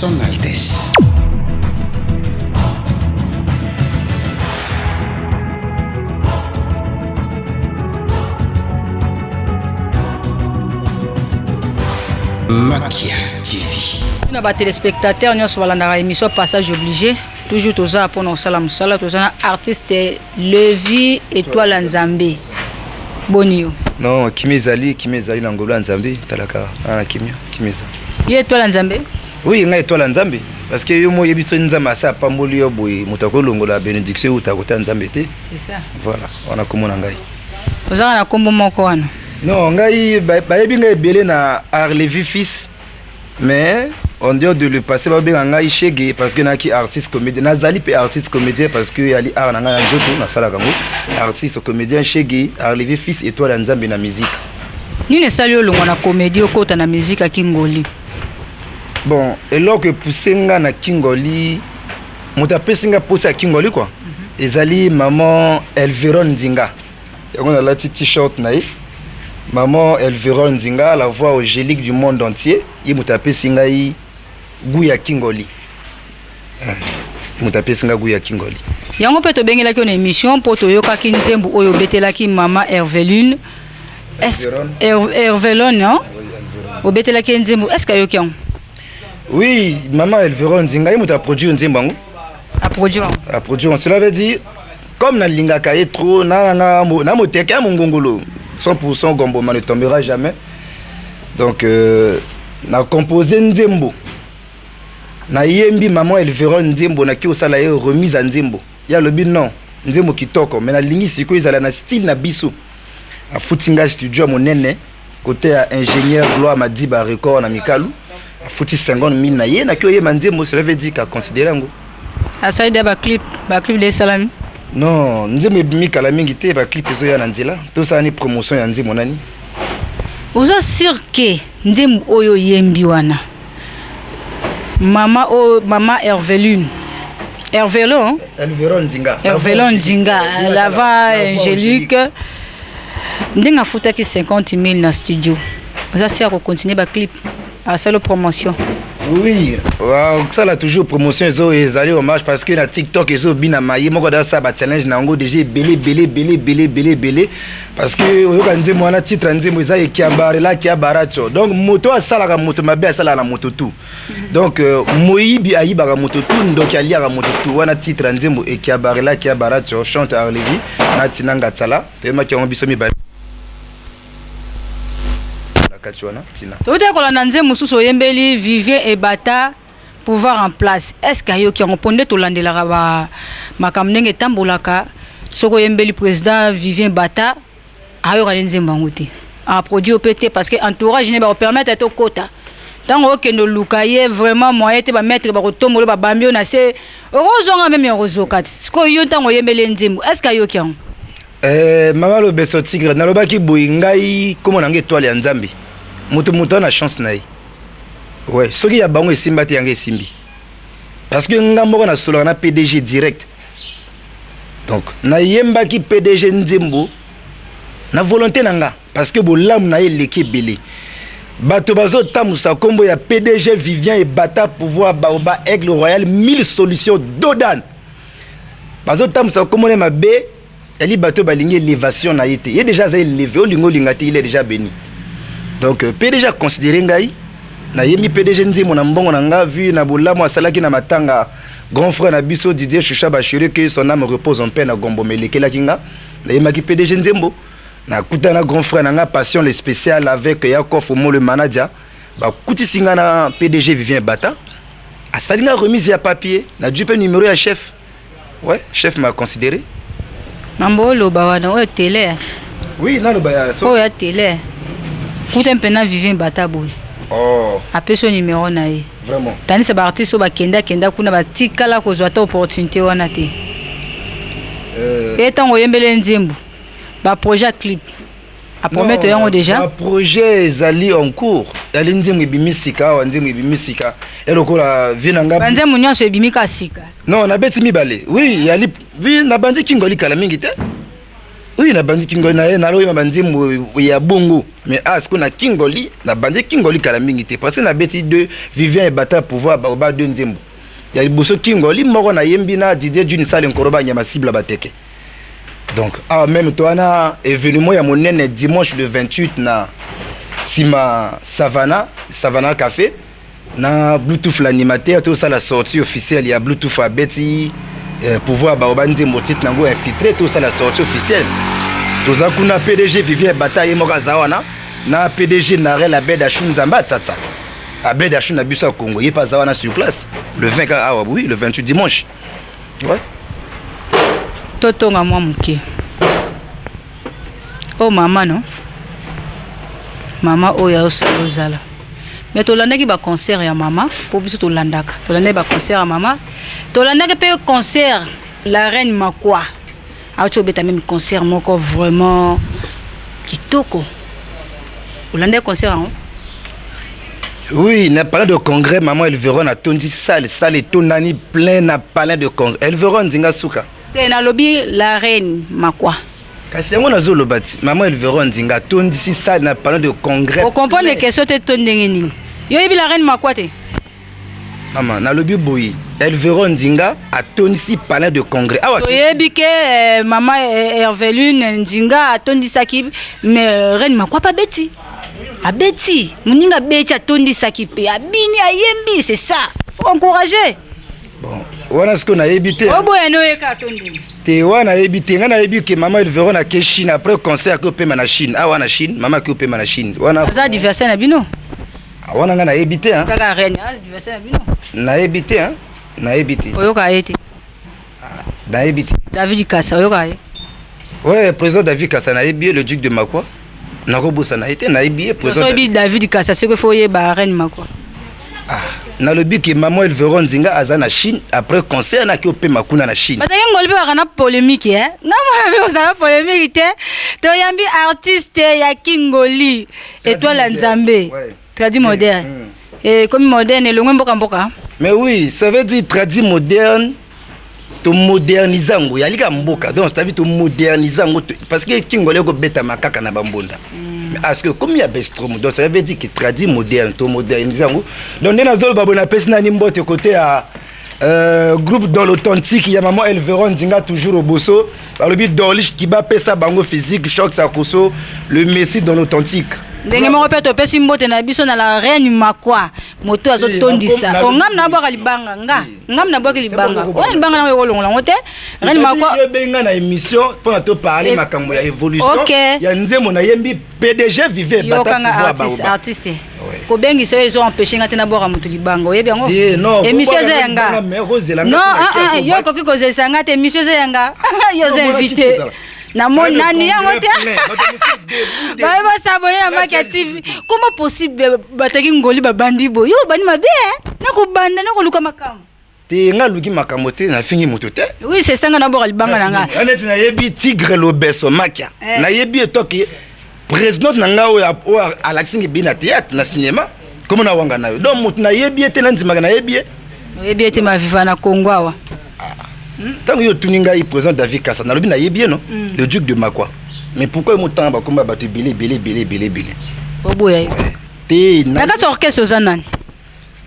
Son Altesse. Makia TV. Na ba téléspectateurs nyonso balandaka émission Passage obligé, toujours toza mpona kosala mosala. Toza na artiste Levi Étoile ya Nzambe. Boni yo? Non, kimia ezali, kimia ezali na ngolu ya Nzambe. Talaka na kimia, kimia eza. Ye Étoile ya Nzambe? Oui, ngai Étoile ya Nzambe, parce que yo mo oyebi so Nzambe asa apamboli yo boye, moto akolongola bénédiction euta kota Nzambe te. C'est ça. Voilà, wana kombo na ngai. Ozaka na kombo moko wana? Non, ngai bayebi ngai ebele na Arlevi Fils, mais en dehors de le passé babenga ngai Shege, parce que naki artiste comédien, nazali mpe artiste comédien, parce que yali art na ngai ya nzoto, nasalaka yango, artiste comédien Shege Arlevi Fils Étoile ya Nzambe na musique. Nini esali olongwa na comédie, okota na musique ya Kingoli? Bon, eloko epuse nga na Kingoli, moto apesi nga posa ya Kingoli quoi, ezali maman Elveron Nzinga. Yango nalati t-shirt na ye, maman Elveron Nzinga, la voix angélique du monde entier. Ye moto apesi ngai goût ya Kingoli, moto apesi ngai goût ya Kingoli. Yango mpe tobengelaki yo na émission, mpo toyokaki nzembo oyo obetelaki mama Herveline, Hervelon, non, obetelaki ye nzembo. Est ce que ayoki yango? Oui, mama Elveron Nzinga, ye moto aproduire nzembo yango. Aproduire yango. Aproduire, cela veut dire comme nalingaka ye trop, na moteke ya mongongolo 100%, Gomboma ne tombera jamais. Donc na compose nzembo, nayembi maman Elveron nzembo, naki kosala ye remise ya nzembo. Ye alobi: "Non, nzembo kitoko, mais nalingi sikoyo ezala na style na biso." Afuti ngai studio ya monene côté ya ingénieur Gloire Madiba Record na Mikalu, afuti 50 000 na ye, naki oyeba nzembo. Cela veut dire aconsidéré yango. Asali de baclip, baclip de esalami? Non, nzembo ebimi kala mingi te, baclip ezoya na nzela. Tosala ni promotion ya nzembo nani. Oza sûr ke nzembo oyo oyembi wana, mama oyo, mama Herveline, Hervelo? Elveron Nzinga. Hervelo Nzinga, la voix angélique, ndenge afutaki 50 000 na studio, oza sûr ya kocontinue baclip, asali promotion? Oui, kosala toujours promotion ezo ezali hommage, parce que na TikTok ezobinama. Ye moko asala bachallenge na yango déjà ebele ebele ebele ebele ebele ebele, parce que oyoka nzembo wana, titre ya nzembo eza Ekiabarela Kiabaracho. Donc moto asalaka moto mabe asalaka na moto tu. Donc moyibi ayibaka moto tu, ndoki aliaka moto tu. Wana titre ya nzembo Ekiabarela Kiabaracho, chante Arlevi na Tina Ngatsala. Toyembaki yango biso mibale na kati wana Tina. Touti kolanda nzembo mosusu oyembeli Vivien Ebata, Pouvoir en place. Est ce que ayoki yango? Mpo nde tolandelaka ba makambo ndenge etambolaka, soki oyembeli président Vivien Bata, ayoka nde nzembo yango te, aproduit mpe te, parce que entourage ne bakopermettre tokota. Ntango okende oluka ye, vraiment moyen te. Bamaître bakotombola, babambi yo na se, okozonga même ya kozoka te. Sikoyo yo, ntango oyembeli ye nzembo, est ce que ayoki yango? Mama Lobeso Tigre, nalobaki boye: ngai kombo na ngai Étoile ya Nzambe. Moto moto aza na chance na ye. Ouais, soki ya bango esimba te, yango esimbi, parce que nga moko nasolaka na PDG direct. Donc nayembaki PDG nzembo na volonté na nga, parce que bolamu na ye eleki ebele. Bato bazotambusa nkombo ya PDG Vivien Ebata, Pouvoir Baoba, Aigle Royal, mille solutions dodan, bazotambusa nkombo na ye mabe. Yali bato balingi élévation na ye te. Ye déjà aza élevé, olingi olinga te, il est déjà béni. Donc PDG aconsidéré ngai, nayembi PDG nzembo na mbongo na nga, vu na bolamu asalaki na matanga grand frère na biso Didier Choucha Bachiri, que son âme repose en paix, na Gomboma. Elekelaki nga, nayembaki PDG nzembo, nakuta na grand frère na nga Passion le spécial avec Yakof Omo le manager, bakutisi nga na PDG Vivien Bata, asali nga remise ya papier, nazwi mpe numéro ya chef. Ouais, chef m'a considéré. Mambo oloba wana oyo tele? Oui, naloba ya so. Oyo ya tele, kuta mpena Vivien Bata boye. Oh. Apesi yo numéro na ye? Vraiment. Tandisa baartiste oyo bakenda kenda kuna, batikala kozwa ata opportunité wana te. E ntango oyembeli nzembo, baprojet ya clip apromettre yango déjà? Baprojet ezali en cours. Yali nzembo ebimi sika awa, nzembo ebimi sika e lokola vie na nga. Banzembo nyonso ebimi ka sika? Non, nabeti mibale. Oui, yali vi nabandi Kingoli kala mingi te. Oui, nabandi Kingoli na ye, naloyeba banzembo ya bongo, mais ah, sikoyo na Kingoli, nabandi Kingoli kala mingi te, parce que nabeti deux Vivien Ebata Pouvoir Baoba, deux nzembo ya liboso Kingoli moko nayembi na Didier Juni Sale Nkoro Banyama Cible Bateke. Donc awa même to wana événement ya monene dimanche le 28 na nsima Savana, Savana Café, na Bluetooth l'animateur, tosala sortie officielle ya Bluetooth abeti Pouvoir Baoba, nzembo titre nango Infiltré. Tosala sortie officielle, toza kuna, PDG Vivien Bata ye moko aza wana, na PDG Narel Abed Ashu Nzambe atsatsa Abed Ashu na biso ya Congo, ye mpe aza wana sur place le 20 kaka awa, oui, le 28 dimanche, ouais. Totonga mwa moke oyo mama no mama oyo azosala ozala, mais tolandaki baconcert ya mama, mpo biso tolandaka, tolandaki baconcert ya mama, tolandaki mpe concert la reine Makwa auti obeta, même concert moko vraiment kitoko. Olandaki concert yango? Oui, na palais de congrès, maman Elveron atondi salle, salle etondani plein na palais de congrès. Elveron Nzinga suka. Te, nalobi la reine Makwa. Kasi yango nazoloba ti maman Elveron Nzinga atondisi salle na palais de congrès. Ocomprendre question te to ndenge nini? Yo oyebi la reine Makwa te? Mama, nalobi boye, Elveron Nzinga atondisi palais de congrès awa. Toyebi ke mama Herveline Nzinga atondisaki, mais reine Makwa mpe abeti, abeti moninga, abeti, atondisaki mpe abini, ayembi, c'est ça, faut encourager. Bon, wana sikoyo nayebi te. Oboya no oyeka atondeli. Te, wana nayebi te. Ngai nayebi ke mama Elveron ake Chine après concert, ake opema na Chine awa, na Chine, mama ake opema na Chine wana. Aza adversaire na bino? Ah, wana ngai nayebi te, hein. Kaka reine adversaire na bino? Nayebi te, hein? Nayebi te. Oyoka ye te? Nayebi te. David Kasa, oyoka ye? Ouais, président David Kasa, nayebi ye, le duc de Makwa, nakobosana ye te, nayebi ye, président. Oyebi David Kasa, sikoyo faut oyeba reine Makwa. Ah, nalobi ke mama Elveron Nzinga aza na Chine après concert, naki opema kuna na Chine. Bazalaki ngoli mpe baka na polémique e nga mwana ozala polémique te. Toyambi artiste ya Kingoli, étoile ya Nzambe. Tradi moderne ekomi moderne, elongwe mboka mboka. Mais oui, ça veut dire tradi moderne, tomodernise yango, yali kaka mboka, donc c'est à dire tomodernise yango parce que Kingoli ekobetama kaka na bambonda, mais parce que komi ya bestrom, donc ça veut dire que tradi moderne, tomodernise yango. Donc nde nazoloba boye, napesi nani mbote côté ya groupe dans l'authentique ya maman Elveron Nzinga, toujours oboso balobi Dorlich Kiba pesa bango physique choc sakoso, le messi dans l'authentique. Ndenge moko mpe topesi mbote na biso na la reine Makwa, moto azotondisa ongam nabwaka libanga, nga ngam nabwaki libanga oyo, libanga nango ekolongola yango te, reine Makwa. Yobenga na émission mpona toparle makambo ya évolution ya nzembo nayembi PDG Vive. Yokanga, artiste, artiste, kobengisa oyo ezo empêche nga te nabwaka moto libanga, oyebi yango. Émission eza ya nga, non, yo okoki kozelisa nga te. Émission eza ya nga, yo oza invité, namoni nani yango te. Baye basabone na Maki ya TV. Comment possible bataki ngoli babandi boye? Yo obandi mabe, nakobanda nakoluka makambo. Te, nga aluki makambo te, nafingi moto te. Oui, c'est ça, nga naboka libanga na nga. Neti nayebi Tigre Lobeso Makia, nayebi etoki présidente na ngai oyo alakisi ngi bi na théâtre, na cinéma, komo na wanga na yo. Donc moto nayebi ye te, nandimaka nayebi ye. Oyebi ye te, maviva na Congo awa. Ntango yo otuni ngai président David Kasa, nalobi nayebi ye, no, le duc de Makwa. Mais pourquoi motanga bakomba bato ebele ebele ebele ebele ebele? Oboya ye. Te. Na kati ya orchestre oza nani?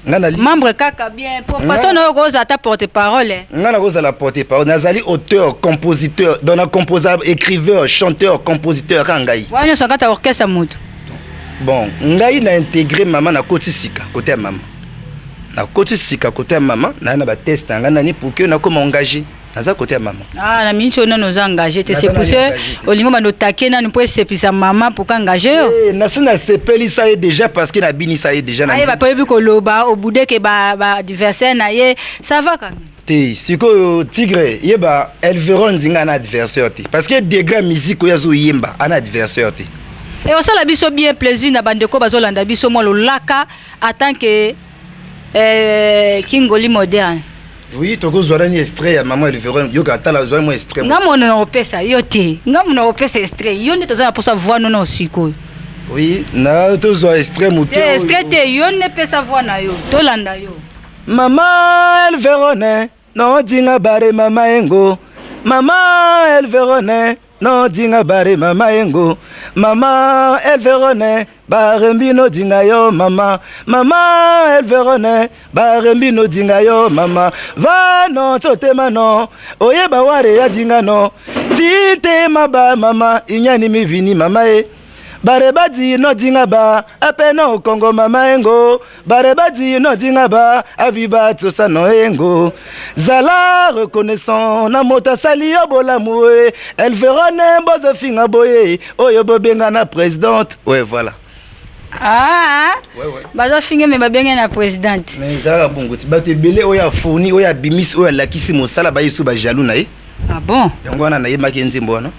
Nga nali membre kaka bien, po façon na oyo kozala ata porte parole. Nga nakozala porte parole, nazali auteur compositeur, donc na composa, écriveur, chanteur, compositeur, kaka ngai. Wana nyonso na kati ya orchestre ya moto. Bon, ngai na intégré mama, nakoti sika côté ya mama, nakoti sika côté ya mama, naye na batest na ngai nani pour que nakoma engagé, naza côté ya mama. Ah, na miniti oyo nano oza engagé te, c'est pour ça olingi obanda otake nanu mpo esepisa mama pour engage yo. Nasi nasepelisa ye déjà, parce que nabinisa ye déjà. Ayeba mpe oyebi koloba obudeke baadversaire na ye, ça va quand même. Te, sikoyo Tigre, yeba Elveron Nzinga ana adversaire te, parce que degré ya musique oyo azoyemba, ana adversaire te. E osala biso bien plaisir na bandeko bazolanda biso, mwa lolaka en tant que Kingoli moderne. Oui, tokozwa nani extrait ya mama Elveron, yoka, tala, zwa mwa extrait. Nga mono na kopesa yo te, nga mono na kopesa extrait yo nde toza na mposa voix nono sikoyo. Oui, na tozwa extrait moke. Te, extrait te, yo nde pesa voix na yo, tolanda yo. Mama Elverone nodinga bare, mama engo, mama Elverone. No dinga bare mama yengo. Mama Elverone barembi no dinga yo mama. Mama Elverone barembi no dinga yo mama. Va no totema no oyeba ware ya dinga no. Tite ba mama inyani mivini mama e. Bare badi no dinga ba ape no Kongo mama engo. Bare badi no dinga ba abiba tosa no engo. Zala reconnaissant na moto asali yo bolamu e. Elverone bozofinga boye oyo bobenga na présidente. Ouais, voilà. Ah, Ouais. bazofinga me babenge na présidente. Mais ezalaka bongo ti bato ebele oyo afourni, oyo abimisi, oyo alakisi mosala, bayesu bajaloux na ye. Ah bon? Yango wana nayebaki nzembo wana.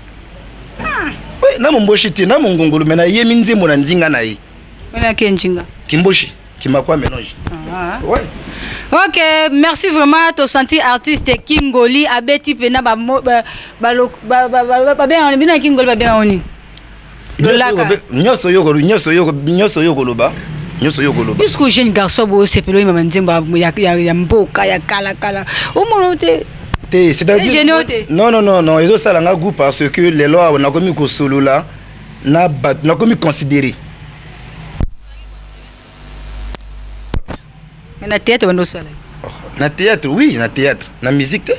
Oui, na momboshi te, na mongongolo, me nayemi nzembo na nzinga na ye. Wana njinga. Kimboshi kimakwa mélange. Ah. Ouais. Ok, merci vraiment. Tosenti artiste Kingoli abeti pena ba ba ba ba ba ba ba bina Kingoli ba bien oni. Lolaka. Nyonso oyo koloba, nyonso oyo koloba. Puisque jeune garçon bo sepelo mama nzembo ya mboka ya kala kala. Omono te. Te, c'est-à-dire Génial te. Non, non, non, non, ezosala nga goût parce que lelo awa nakomi kosolola na bato, nakomi considéré. Mais na théâtre bando sala. Na théâtre, oui, na théâtre, na musique te.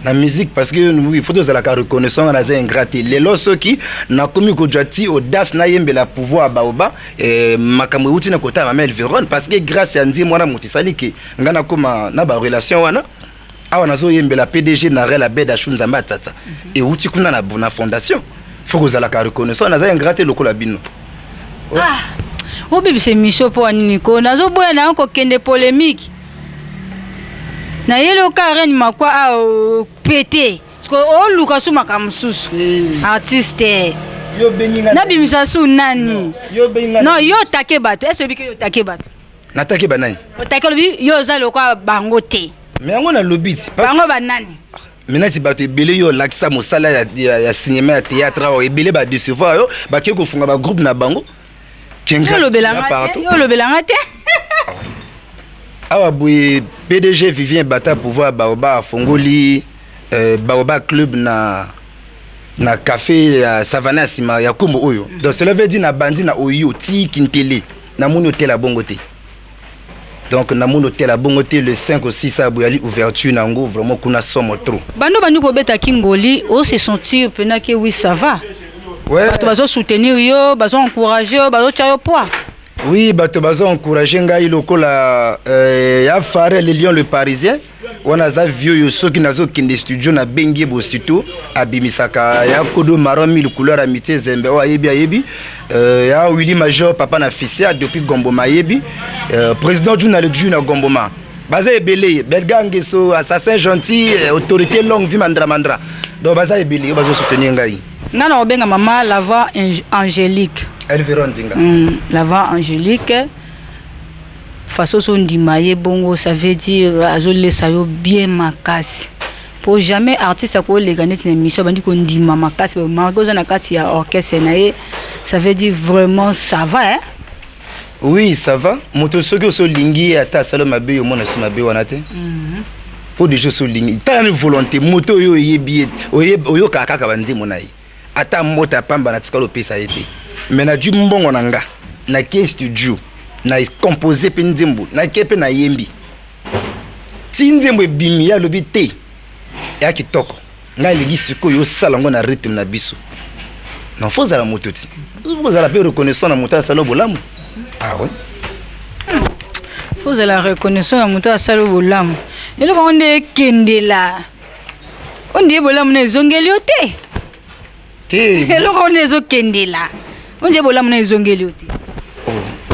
Na musique, parce que oui, faut tozalaka reconnaissant. Nga naza ingrat te. Lelo soki nakomi kozwa ti audace nayembela pouvoir baoba, makambo euti na kota ya mama Elverone, parce que grâce ya nzembo wana moto esali ke nga nakoma na barelation wana. Awa nazoyembela PDG na Rel Abed Ashu, Nzambe atata, euti kuna na fondation. Faut kozalaka reconnaissant. Naza ingrat te lokola bino. Ah, obebisa émission mpo nini ko nazoboya na yango kokende polémique. Nayeli oka reine makwa a pete parce que oluka su makambo mosusu, artiste. Yo bengi nga? Nabimisa su nani? Yo bengi nga? Non, yo otake bato ese oyebi ke yo otake bato. Nataki banani? Otake, olobi yo oza lokola bango te. Me yango nalobi ti. Bango banani? Me nati bato ebele yo olakisa mosala ya cinéma, ya théâtre awa, ebele badecevoir yo, bakei kofunga bagroupe na bango. Yo olobelanga te, yo olobelanga te. Awa boye PDG Vivien Bata pouvoir baoba afongoli Baoba Club na café ya Savane ya nsima ya nkombo oyo. Donc cela veut dire na bandi na oyo ti Kintele, namoni otela bongo te. Donc namoni otela bongo te. Le 5 au 6 aboye ali ouverture na yango. Vraiment kuna somo trop. Bando bandi kobeta Kingoli, ose sentir mpena ke oui, ça va? Ouais. Bato bazosoutenir yo, bazoencourage yo, bazotya yo poids. Oui, bato bazo encourage ngai lokola ya Fare le Lion le Parisien wana aza vieux oyo soki nazokende studio nabengi ye bosito abimisaka ya kodo maron mille couleur amitié zembe oyo ayebi ya Willi Major papa na fisia depuis Gomboma ayebi président Juna le Ju na Gomboma. Baza ebele, Belga Ngeso, assassin gentil, autorité longue vie, mandra mandra. Donc baza ebele oyo bazosoutenir ngai. Nga na kobenga mama la voix angélique. Elvero Ndinga. La voix angélique, façon so ndima ye bongo, ça veut dire azolesa yo bien makasi, po jamais artiste akoleka neti na émission abandi kondima makasi marke oza na kati ya orchestre na ye. Ça veut dire vraiment ça va, hein? Oui, ça va. Moto soki oso olingi ye, ata asala mabe, yo omona so mabe wana te, mpo deja oso olingi. Tala ni volonté moto oyo oyebi ye, oyokaka kaka banzembo na ye. Ata mota ya pamba na tikala opesa ye te, me najui mbongo na nga, nake studio, na compose mpe nzembo, nake mpe nayembi ti nzembo ebimi. Ye alobi te eya kitoko, ngai elingi sikoyo osala yango na rythme na biso. Non, faut ozala moto ti ozala mpe reconnaissant na moto asala bolamu. Ah ouais. Faut ozala reconnaissant na moto asala bolamu. Eloko yango nde ekendela oyo bolamu na ezongeli yo te. Te. Eloko yango nde ezokendela oyo bolamu na ezongeli yo te.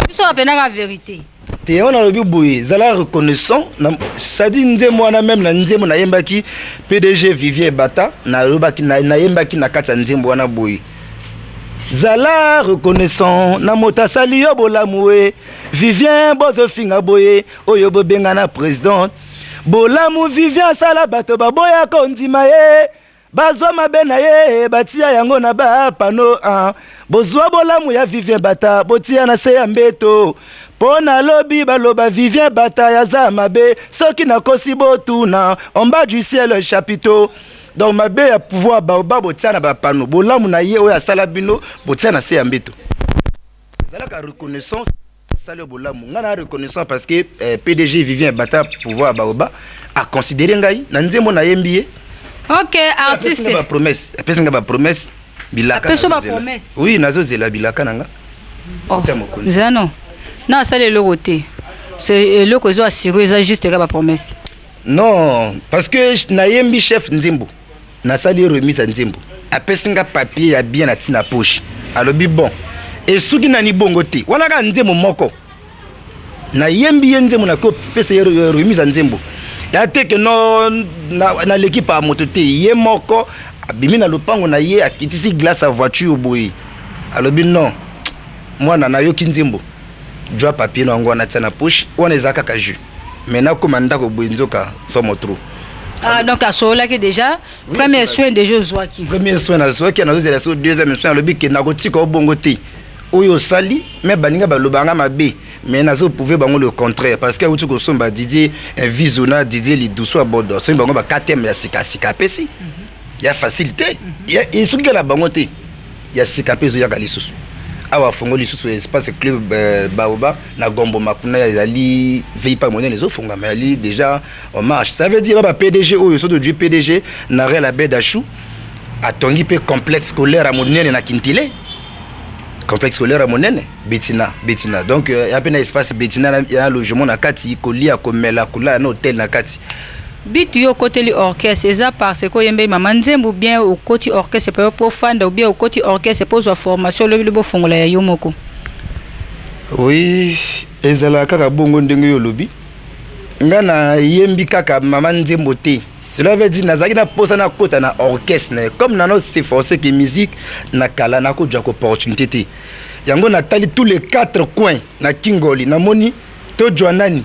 Biso bapenaka vérité. Te, yango nalobi boye, zala reconnaissant. C'est-à-dire nzembo wana, même na nzembo nayembaki PDG Vivien Bata, nalobaki, nayembaki na kati ya nzembo wana boye: zala reconnaissant na moto asali yo bolamu e. Vivien bozofinga boye oyo bobenga na président. Bolamu Vivien asala, bato baboya kondima ye, bazwa mabe na ye batia yango na bapano. Ah. Bozwa bolamu ya Vivien Bata, botia na se ya mbeto, mpo nalobi baloba Vivien Bata yaza mabe. Soki nakosi, botuna en bas du ciel chapiteau. Donc mabe ya pouvoir baoba, botia na bapano. Bolamu na ye oyo asala bino, botia na se ya mbeto. Ezalaka reconnaissance. Asali oyo bolamu, ngai na reconnaissant parce que PDG Vivien Bata, pouvoir baoba, aconsidéré ngai na nzembo nayembi ye. Ok, artiste. Bapromesse, apesi ngai bapromesse, bilaka. Apesi yo nazozela. Bapromesse? Oui, nazozela bilaka na nga. Oh, Ya mokonzi. Nzela non, na asali eloko te. C'est eloko ezo assuré, eza juste ka bapromesse. Non, parce que nayembi chef nzembo, nasali remise ya nzembo, apesi nga papier ya bien, atie na poche, alobi bon, esuki nani bongo te. Wana kaka nzembo moko nayembi ye, nzembo nakoki opesa ye remise ya nzembo ya te ke no naleki pa moto te. Ye moko abimi na lopango na ye, akitisi glace ya voiture boye, alobi non, mwana, nayoki nzembo, jwa papier na yango wana, tia na poche. Wana eza kaka jus. Mais nakóma ndako boye, nzoka somo trop. Ah, donc asololaki déjà. Premier soin déjà ozwaki. Premier soin nazwaki, nazozela so deuxième soin. Alobi ke nakotika obongo te oyo osali. Me baninga balobanga mabe, mais nazoprouve bango le contraire, parce que awuti kosomba Didier Viso na Didier Lidusu ya Bodo, asombi bango bakateme ya sikasika, apesi ya facile te, esuki kaka na bango te, ya sika mpe ezoyaka lisusu awa. Afongoli lisusu espace club Baoba na Gomboma kuna, ezali vipa monene, ezofungama, ezali déjà en marche. Ça veut dire ba PDG oyo soki tozwi PDG na Real Abed Achou, atongi mpe complexe scolaire ya monene na Kintile, complexe scolaire ya monene Betina Betina. Donc ya mpe na espace Betina ya logement na kati, kolia, komela, kolala na hotel na kati. Bitu yo okoteli orchestre, eza parce que oyembeli mama nzembo, bien okoti orchestre mpe po ofanda, ou bien okoti orchestre mpo ozwa formation, olobi lobi ofongola ya yo moko? Oui, ezalaka kaka bongo ndenge oyo olobi. Nga nayembi kaka mama nzembo te. Cela veut dire nazalaki na posa nakota na orchestre na ye. Comme nano se force ke musique na kala, nakozwaka opportunité te. Yango natali tous les quatre coins na Kingoli, namoni tojwa nani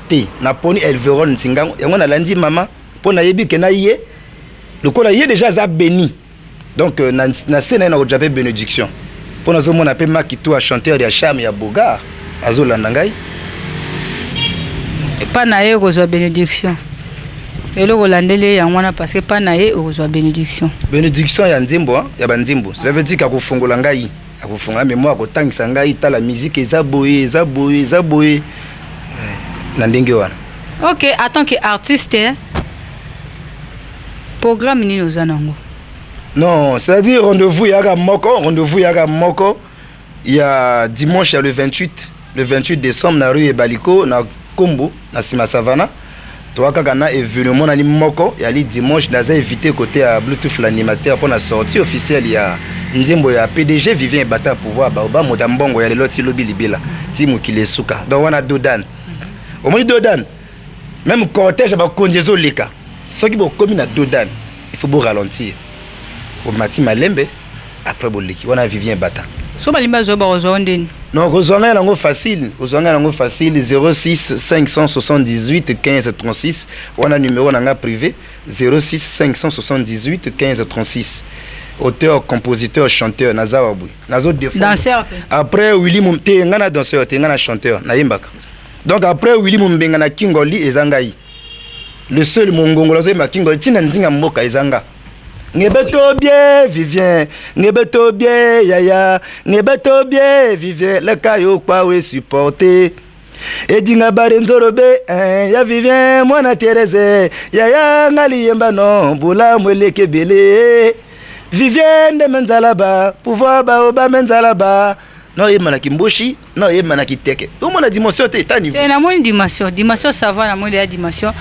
te, naponi Elveron Nzingango. Yango nalandi mama mpo nayebi ke na ye, lokola ye déjà aza béni, donc na se na ye nakozwa mpe bénédiction, mpo nazomona mpe Makitu ya chanteur ya charme ya Bogar azolanda ngai. Epa na ye okozwa bénédiction. Eloko olandeli ye yango wana, parce que epa na ye okozwa bénédiction. Bénédiction ya nzembo, hein, ya banzembo. Cela veut dire akofongola ngai, akofongola mémoire, akotangisa ngai, tala musique eza boye, eza boye, eza boye, na ndenge wana. Ok, en tant que artiste, eh, programme nini oza nango? Non, c'est-à-dire rendez-vous yaka moko, rendez-vous yaka moko ya dimanche ya le 28, le 28 décembre, na rue Ebaliko, na Kombo, na nsima Savana. Toa kaka na événement nani moko yali dimanche. Naza invité côté ya Bluetooth l'animateur mpo na sortie officielle ya nzembo ya PDG Vivien Ebata, pouvoir baoba, moto ya mbongo ya lelo ti lobi libela ti mokili esuka. Donc wana dodan, omoni dodan, même cortège ya bakonzi ezoleka, soki bokomi na dodan, il faut boralentir, bomati malembe, après boleki. Wana Vivien Bata. So balingi bazwa, bakozwa yo ndeni? Non, kozwa ngai yango facile, kozwa ngai yango facile, 06 578 15 36. Wana numéro na nga privé, 06 578 15 36. Auteur, compositeur, chanteur, naza wa boye, nazo défendre. Danseur mpe? Après Willy Mum te, ngai na danseur te, ngai na chanteur, nayembaka. Donc après Willy Mumbenga na Kingoli, eza ngai le seul mongongolo azoyemba Kingoli ntina ndinga mboka, eza nga. Ngebeto bien Vivien, ngebeto bien yaya, ngebeto bien Vivien, leka yo kwawe supporter edinga bare nzorobe eh, ya Vivien mwana Therese yaya nga liyemba no bolamu eleki ebele. Vivien nde menzala ba pouvoir baoba menzala ba naoyemba na Kimboshi, naoyemba na Kiteke. Omona dimension te ta niveau. Te, namoni dimension, dimension ça va, namoni ya dimension.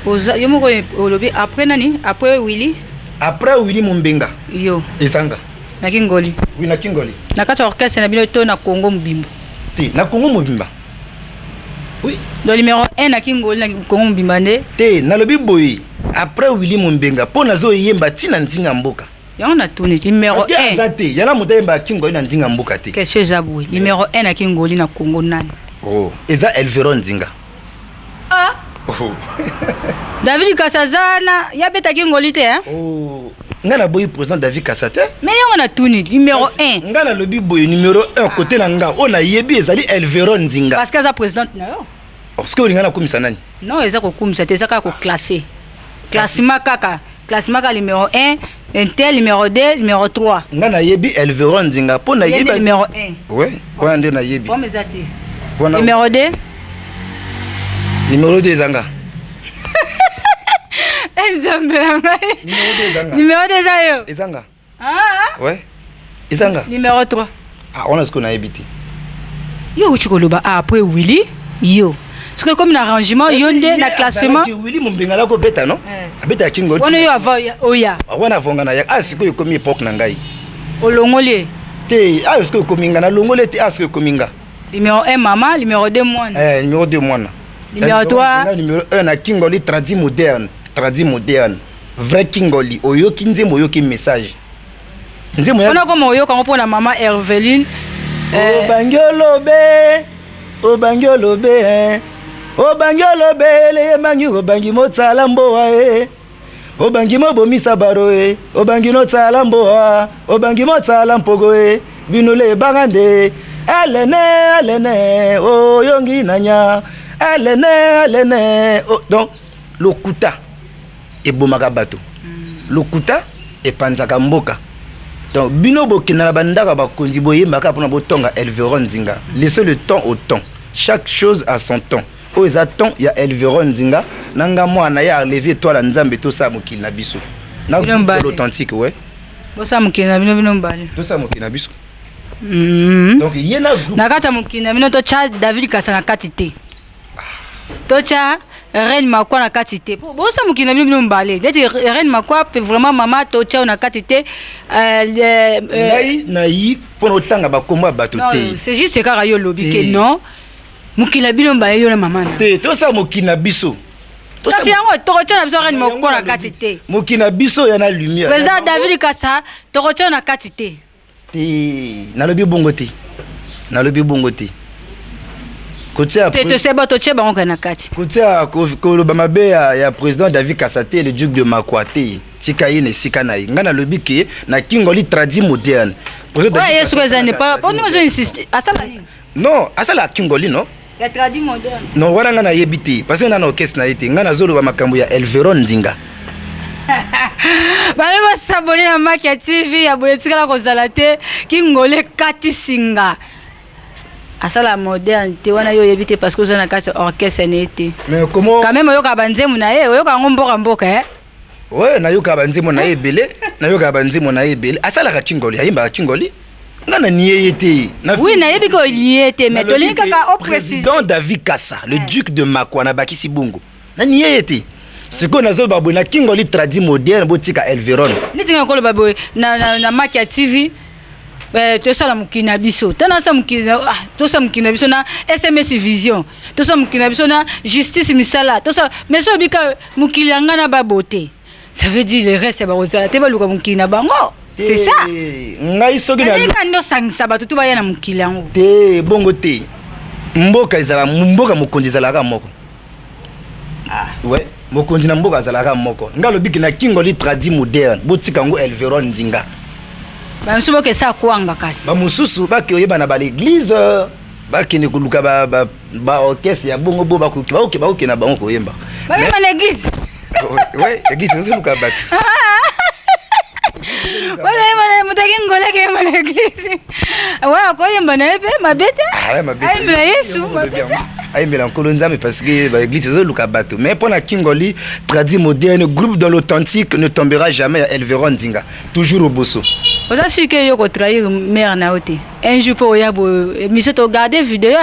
Oza yo moko olobi après nani, après Willy? Après Willy Mombenga. Yo. Ezanga. Na Kingoli. Oui, na Kingoli. Na kati ya orchestre na bino to na Congo mobimba? Te, na Congo mobimba, oui. Donc numéro 1 na Kingoli, na Congo mobimba nde? Te, nalobi boye, après Willy Mombenga, mpo nazoyemba ntina nzinga mboka. Yango natuni, numéro Parce que 1. Aza te, yala moto ayemba Kingoli na nzinga mboka te. Question eza boye, numéro 1 na Kingoli, na Congo, nani? Oh. Eza Elveron Nzinga. Ah. Oh. David Kasazana yabetaki Ngoli te, hein? Oh. Ngai naboyi président David Kasa te. Mais yango natuni, numéro 1. Ngai nalobi boye, numéro 1 côté na nga oyo nayebi ezali Elveron Nzinga. Parce que aza présidente na yo. Parce que olinga nakumisa nani? Non, eza kokumisa te, eza kaka koclasse. Classement kaka, classement kaka, numéro 1 intel, numéro 2, numéro 3. Nga nayebi Elveron Nzinga mpo nayebi numéro 1. Ouais, wana nde nayebi. Pome eza te. Numéro 2. Numéro 2 ezanga. Nzambe na ngai, numéro 2 eza yo. Ezanga. Ah ouais, ezanga. Numéro 3. Ah, wana sikoyo nayebi te. Yo outi koloba après Willy, yo soki ekomi na arrangement, yo nde na classement. Willy Mombengala kobeta, no abeta ya Kingo. Wana yo avant oya. Wana avonga na ya. Ah, sikoyo ekomi époque na ngai. Olongoli. Te, ah, sikoyo ekomi nga, nalongoli te. Ah, sikoyo ekomi nga. Numéro 1 mama, numéro 2 mwana. Eh, numéro 2 mwana. Numéro 3. Numéro 1 na Kingoli tradi moderne, tradi moderne, vrai Kingoli. Oyoki nzembo, oyoki message, nzembo wana koma oyoka yango mpona mama Herveline. Obangi olobe, obangi olobe, obangi olobe, eleyemangi, obangi motsala mboa e, obangi mobomisa baro e, obangi notsala mboa, obangi motsala mpogo e, bino le ebanga nde alene alene oyongi nanya alene alene oh. Donc lokuta ebomaka bato, lokuta epanzaka mboka. Donc bino bokenda na bandako ya bakonzi, boyembaka mpona botonga Elveron Nzinga. Laissez le temps au temps, chaque chose à son temps. Oyo eza temps ya Elveron Nzinga na nga mwana ye arlevi étoile ya Nzambe. Tosala mokili na biso na l'authentique, ouais. Bosala mokili na bino, bino mibale. Tosala mokili na biso. Donc ye na groupe. Na kati ya mokili na bino, totya David Kasa na kati te, totya Reine Makwa na kati te. Bosala mokili na bino, bino mibale, neti Reine Makwa mpe vraiment mama, totya oyo na kati te. Ngai nayi mpona otanga bakombo ya bato te. C'est juste kaka yo olobi ke non, mokili na bino mibale, yo na mama na. Te, tosala mokili na biso. Kasi yango tokotya na biso Reine Makwa na kati te. Mokili na biso ya na lumière. Président David Kasa, tokotya na kati te. Te, nalobi bongo te, nalobi bongo te. Kotia te, toseba totie bango kaka na kati. Kotia koloba mabe ya président David Kasa te, le duc de Makwa te, tika ye na esika na ye. Ngai nalobi ke na Kingoli tradi moderne. Oyo ye soki eza nde po ndenge ozo insiste, asala nini? Non, asala Kingoli, non. Ya tradi moderne. Non, wana ngai nayebi te parce que nga na orchestre na ye te. Ngai nazoloba makambo ya Elveron Nzinga. Bale basabone na Maki ya TV ya boye, etikala kozala te. Kingoli ekati singa, asala moderne te. Wana yo oyebi te parce que oza na kati ya orchestre na ye te. Mais comment? Quand même oyokaka banzembo na ye, oyoka yango mboka mboka, eh? Ouais, nayokaka banzembo na ye ebele, nayokaka banzembo na ye ebele. Asalaka Kingoli, ayembaka Kingoli, nga na nie ye te. Oui, nayebi ke olie te, mais tolingi kaka oprécise. Président David Kasa, le duc de Makwa, na bakisi bongo, na nie ye te. Sikoyo nazoloba boye, na Kingoli tradi moderne, botika Elveron. Neti nga koloba boye na Maki ya TV, tosala mokili na biso te, nasala mokili, ah, tosala mokili na biso na SMS Vision, tosala mokili na biso na Justice Misala, tosala. Mais so obika mokili ya ngai na babo te, ça veut dire le reste bakozala te, baluka mokili na bango, c'est ça. Ngai soki naleka nde osangisa bato to baya na mokili yango. Te, bongo te. Mboka ezala mboka, mokonzi ezalaka moko. Ouais, mokonzi na mboka azalaka moko. Ngai alobiki na Kingoli tradi moderne, botika yango Elveron Nzinga. Bamosusu bokesa kwanga kasi. Bamosusu bake oyeba na baléglise, bakende koluka baorchestre ya bongo bo bakoke na bango koyemba. Bayemba na église. Ouais, église ezoluka bato. Moto akingoli akeyemba na église, wa akoyemba na ye mpe mabe te, ayembela Yesu mabe te. Ayembela Nkolo Nzambe, parce que baéglise ezoluka bato. Mais mpo na Kingoli tradi moderne, groupe dans l'authentique ne tombera jamais, ya Elveron Nzinga, toujours oboso. Oza sûr ke yo kotrahir mare na yo te un jour mpo oya boye émission, togarde video,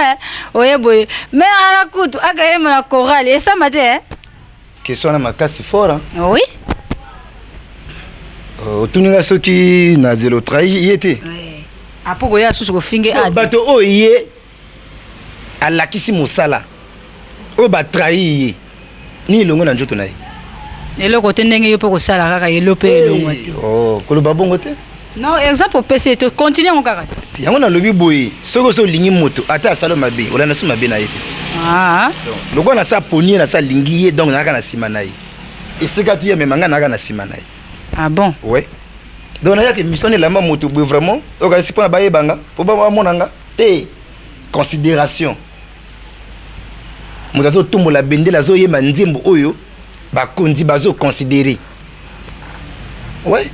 oye boye, mare ana kutu akayemba na chorale, esama te? Question wana makasi fort. Oui. Otuni nga soki nazela otrahi ye te. Apo koya susu kofinge. Bato oyo ye alakisi mosala oyo batrahi ye, nini elongo na nzoto na ye? Eloko te, ndenge yo mpe kosala kaka elo mpe elongwa te. Oh, koloba bongo te. Non, exemple opesi ye, to continue yango kaka. Yango nalobi boye, soki oso olingi moto, ata asala mabe, olanda so mabe na ye te. Lokola nasa poni ye, nasa alingi ye, donc nayaka na nsima na ye. Esika tu ye amema ngai, nayaka na nsima na ye. Ah bon? Ouais. Donc nayaka émission elamba moto boye, vraiment okanisi mpona bayebanga, mpo bamona nga te. Considération, moto azotombola bendele, azoyemba nzembo oyo. Bakonzi bazoconsidérer. Ouais,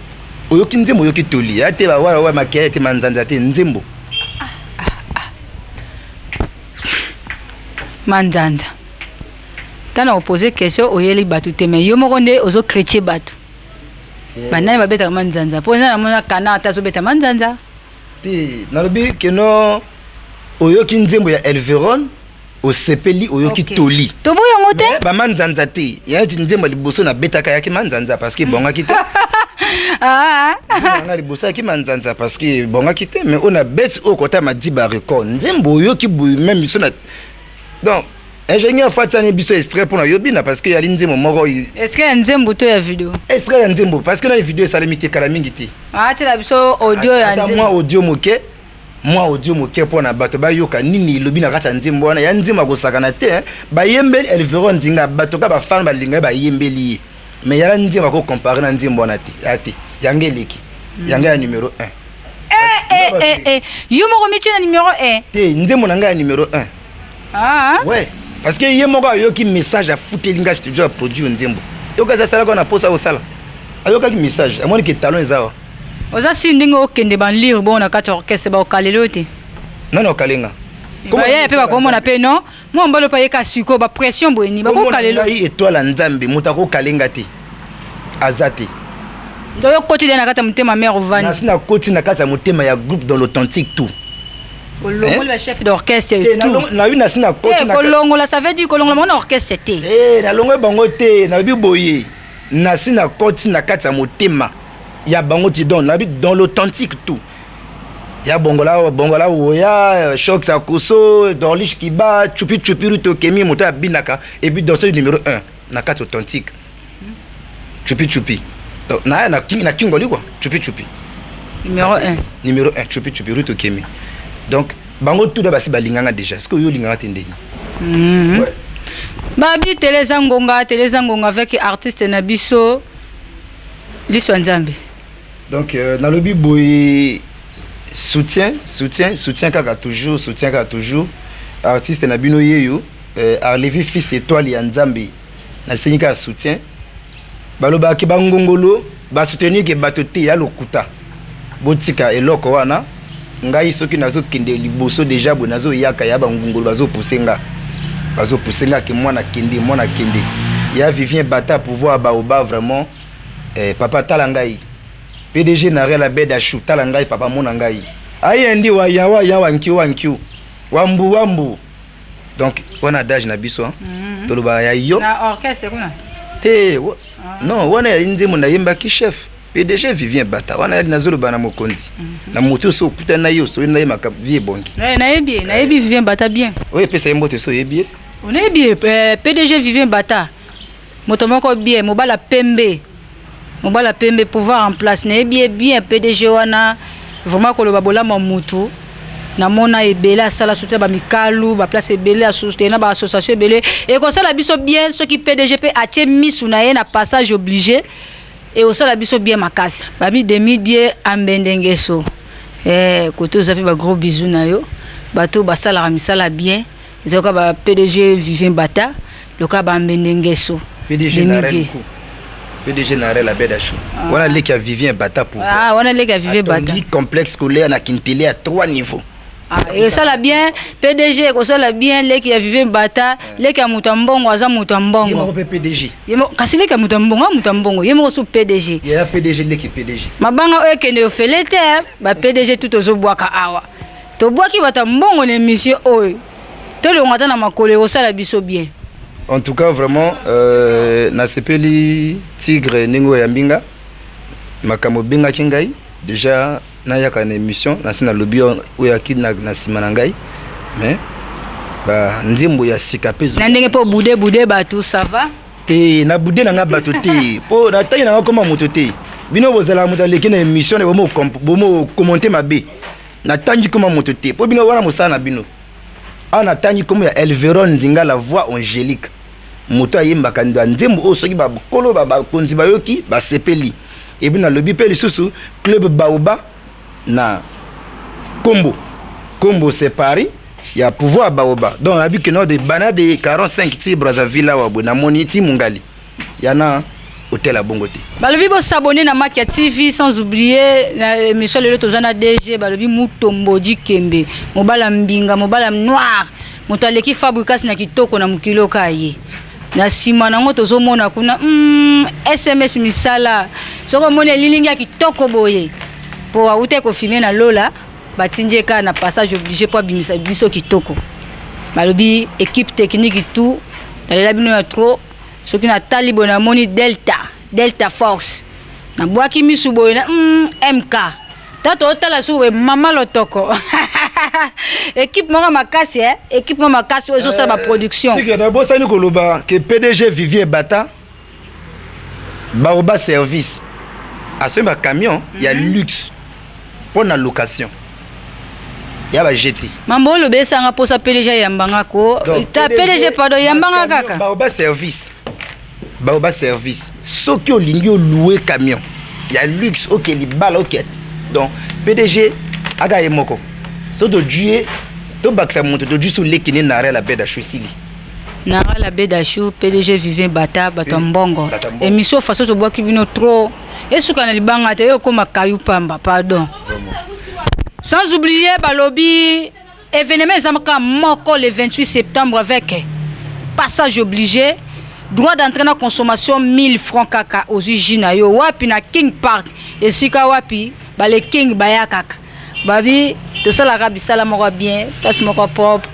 oyoki nzembo, oyoki toli ya te, bawala wa makaya te, manzanza te, nzembo. Manzanza, ntango opose question, oyeli bato te, mais yo moko nde ozochrétien. Bato banani babetaka manzanza? Mpo eza namona kana ata azobeta manzanza. Te, nalobi keno oyoki nzembo ya Elveron, osepeli, oyoki toli. Toboyi yango te. Bamanzanza te, ya neti nzembo ya liboso nabetaka yaki manzanza parce que ebongaki te. Nzembo ya liboso yaki manzanza parce que ebongaki te, mais oyo nabeti oyo kota Madiba Record, nzembo oyoki boye, même biso na, donc ingénieur fatiani biso extrait mpona yobina parce que yali nzembo moko. Est-ce que ya nzembo to ya video? Extrait ya nzembo, parce que nani video esalemi te kala mingi te. Atiela biso audio ya Ata mwa nzembo. Audio moke, mwa audio moke mpona bato bayoka nini elobi na kati ya nzembo wana. Ya nzembo akosakana te, hein. Bayembeli Elvero Nzinga, bato ka bafans balinga ye, bayembeli ye, mais yala nzembo akocomparer na nzembo wana te, ya te, yango eleki yango ya numéro 1. Eh, eh, eh. Yo moko mitie na numéro 1? Te, nzembo na ngai ya numéro 1. Ah. Ouais, parce que ye moko ayoki message, afuteli ngai studio ya produire nzembo. Yoka, asalaka na posa kosala, ayokaki message, amoni ke talon eza wa. Oza si ndenge okende banlire bongo na kati ya orchestre, baokaleli oyo te? Nani okalenga? Baye mpe bakomona mpe non, mwa mobali mpe ayeka sikoyo, bapression boye ni bakokalelo. Ngai étoile ya Nzambe, moto akokalenga te, aza te. Oyo okoti de na kati ya motema mare, ovandi. Nasi nakoti na kati ya motema ya groupe dans l'authentique tout. Olongoli bachef d'orchestre? Te, tout. Nayebi nasi nakoti te. Kolongola, ça veut dire kolongola bango na orchestre te. Eh, nalongoli bango te, nalobi boye, nasi nakoti na kati ya motema ya bango ti, donc nayebi dans l'authentique tout ya Bongola, Bongola Woya, Choc Sakuso, Dorlish Kiba, Chupi Chupi, Ruto Kemi, moto abinaka et puis danseuse numéro 1 na kati authentique, Chupi Chupi. Donc na kingoli quoi, Chupi Chupi. Numéro 1. Numéro 1, Chupi Chupi, Ruto Kemi. Donc bango tout da basi balinganga déjà, ce que yo olinganga te ndeni. Ouais. Babi tele eza ngonga, tele eza ngonga avec artiste na biso Liso ya Nzambe. Donc nalobi boye, soutien, soutien, soutien kaka toujours, soutien kaka toujours. Artiste na bino yeyo, Arlevi fils étoile ya Nzambe, nasengi kaka soutien. Balobaki bangongolo basoutenir ke bato te, ya lokuta, botika eloko wana. Ngai soki nazokende liboso déjà boye, nazoyaka ya bangongolo bazopuse nga, bazopuse nga ke mwana kende, mwana kende ya Vivien Bata, pouvoir baoba vraiment. Papa tala ngai, PDG Narel Abed Ashu, tala ngai papa, mona ngai ayendi waya waya wankio wankio wambu wambu. Donc wana adage na biso, tolobaka ya yo. Na orchestre kuna? Te, non, wana yali nzembo nayembaki chef PDG Vivien Bata. Wana yali nazoloba na mokonzi na moto so okutani na ye, osoyi na ye, makambo vie ebongi. Eh, nayebi ye, nayebi Vivien Bata bien. Oyo epesa ye mbote so oyebi ye. Onayebi ye, PDG Vivien Bata, moto moko bien, mobala pembe, mobala pembe, pouvoir en place. Nayebi ye bien PDG wana vraiment. Koloba bolamu ya mutu, namona ebele asala, surtout bamikalu, baplace ebele asoutenir na baassociation ebele. Ekosala biso bien soki PDG mpe atie misu na ye na passage obligé, ekosala biso bien makasi. Babi demi die ambendengeso, kote oza mpe, bagros bisous na yo. Bato basalaka misala bien eza loka ba PDG Vivien Bata, loka bambendengeso. PDG Narel, PDG Narel Abed Achou, wana leki ya Vivien Bata pour Ah, wana leki ya Vivien Bata. Atongi complexe scolaire na Kintele ya 3 niveaux. Ah, ekosala bien PDG, ekosala bien leki ya Vivien Bata, leki ya moto ya mbongo, aza moto ya Ye mbongo. Moko mpe PDG. Kasi leki ya moto ya mbongo, aza moto ya mbongo, ye moko so PDG. Ya PDG, leki PDG. Mabanga oyo ekende ofele te. Ba PDG tu tozobwaka awa, tobwaki bato ya mbongo na émission oyo, tolonga ata na makolo, ekosala biso bien. En tout cas vraiment, nasepeli Tigre ndenge oyo yambi nga, makambo obengaki ngai déjà nayaka na émission, nasi nalobi oyo aki na nsima na ngai, mais banzembo ya sika mpe. Na ndenge mpo bude bude bato, ça va? Te, na bude na nga bato te, mpo na ntangi na nga koma moto te. Bino bozalaka moto aleki na émission, bomocommenter mabe. Natangi koma moto te, mpo bino wana mosala na bino. Awa natangi kombo ya Elveron Nzinga, la voix angélique, moto ayembaka ndo nzembo oyo soki bakolo bakonzi bayoki, basepeli. Et puis nalobi mpe lisusu club Baoba na kombo, kombo c'est Paris ya pouvoir Baoba. Donc nabi keno de bana de 45 ti Brazzaville awa boye, namoni ti Mongali. Yana hôtel ya bongo te. Balobi bosabone na Makia TV, sans oublier na émission lelo toza na DG. Balobi Mutombo Dikembe, mobala mbinga, mobala noir, moto aleki Fabricas na kitoko na mokili oka ye. Na nsima nango tozomona kuna SMS misala. Soki omoni elilingi ya kitoko boye, mpo awuta ekofilme na lola, batindi ye kaka na passage obligé mpo abimisa biso kitoko. Balobi équipe technique tout, nalela bino ya trop. Soki natali boye, namoni Delta, Delta Force, nabwaki misu boye na MK ta totala su boye, mama lotoko, équipe moko makasi, équipe moko makasi oyo ezosala baproduction. Tika nabosani koloba ke PDG Vivier Bata Baoba Service asombi bacamion ya luxe mpo na location ya bajeti. Mambo oloba esanga mposa PDG ayambanga ko ta. PDG, pardon, yambanga kaka. Baoba Service, Baoba Service, soki olingi olouer camion ya luxe, oke libala, oke. Donc PDG aka ye moko, so todui ye, tobakisa moto, todui so leki ne na la beda esili. Nara la Bedashu, PDG Vivien Bata, bato ya mbongo. Bato ya mbongo. Émission façon tobwaki bino trop, esuka na libanga te, oyo okóma kayu pamba, pardon. Sans oublier, balobi événement eza kaka moko le 28 septembre avec passage obligé. Droit d'entrée na consommation 1000 francs kaka. Ozwi jus na yo wapi? Na King Park, esika wapi bale king baya kaka. Babi tosalaka bisala moko bien, place moko propre,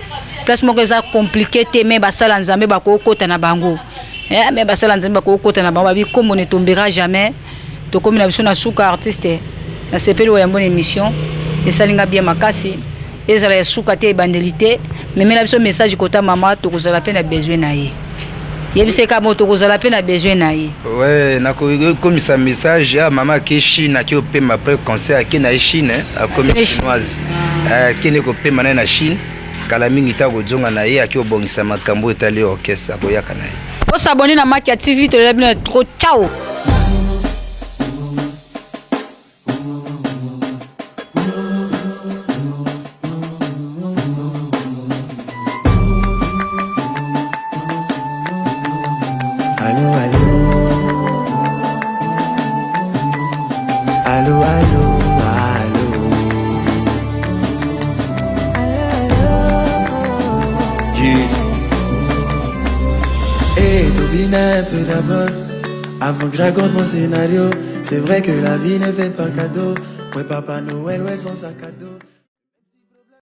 place moko eza compliqué te, mais basala Nzambe bakokota na bango, mais basala Nzambe bakokota na bango. Babi kombo ne tombera jamais. Tokomi na biso na suka. Artiste, nasepeli oyambo na émission, esalinga bien makasi. Ezala ya suka te, ebandeli te. Memela biso message kota mama, tokozala mpe na besoin na ye. Yebisa eka mo tokozala mpe na besoin na ye. Ouais, nakokomisa message ya mama ake Chine, ake opema après concert, ake na ye Chine, akomi chinoise, akende kopema na ye na Chine. Kala mingi ta kozonga na ye, ake obongisa makambo etali orchestre, akoyaka na ye. Osabone na Makia TV, tolela bino trop. Ciao. Allô, allô. Allô, allô, allô. Jeez. Hey, Tobina un peu d'abord. Avant que je raconte mon scénario, c'est vrai que la vie ne fait pas cadeau. Ouais, Papa Noël, ouais, son sac à dos.